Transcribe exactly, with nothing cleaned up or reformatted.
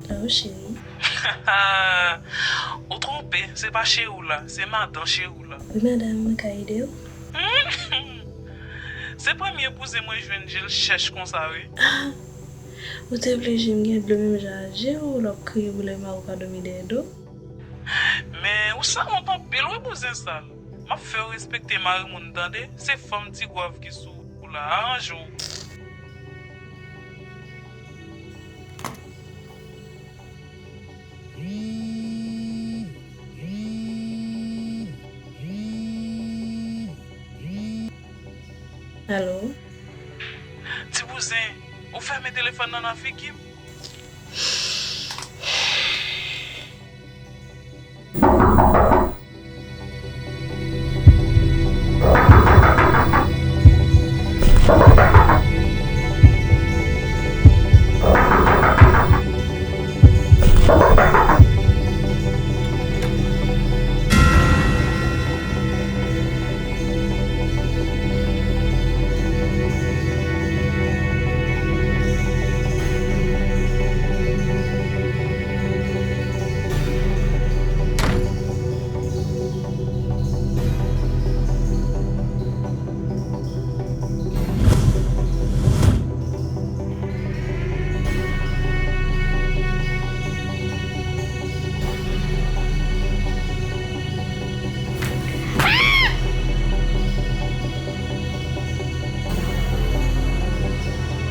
Alo, cheri. Ou twonpe, se pa cheri w la, se madan cheri w la. Wi, madanm, mwen ka ede w? Se premye bouzen mwen jwenn je l chèch konsa, wi. Ah, ou te vle je m gen dlo menm jan ak je w, lè w ap kriye pou lè mari w pa dòmi dèyè do w? Men ou sanwont anpil wi bouzen sal. M ap fè w respekte mari moun tande, se fanm Ti Gwav ki sou ou la, aranje w. Alo? Ti bouzen, ou fèmen telefòn nan nan figi m?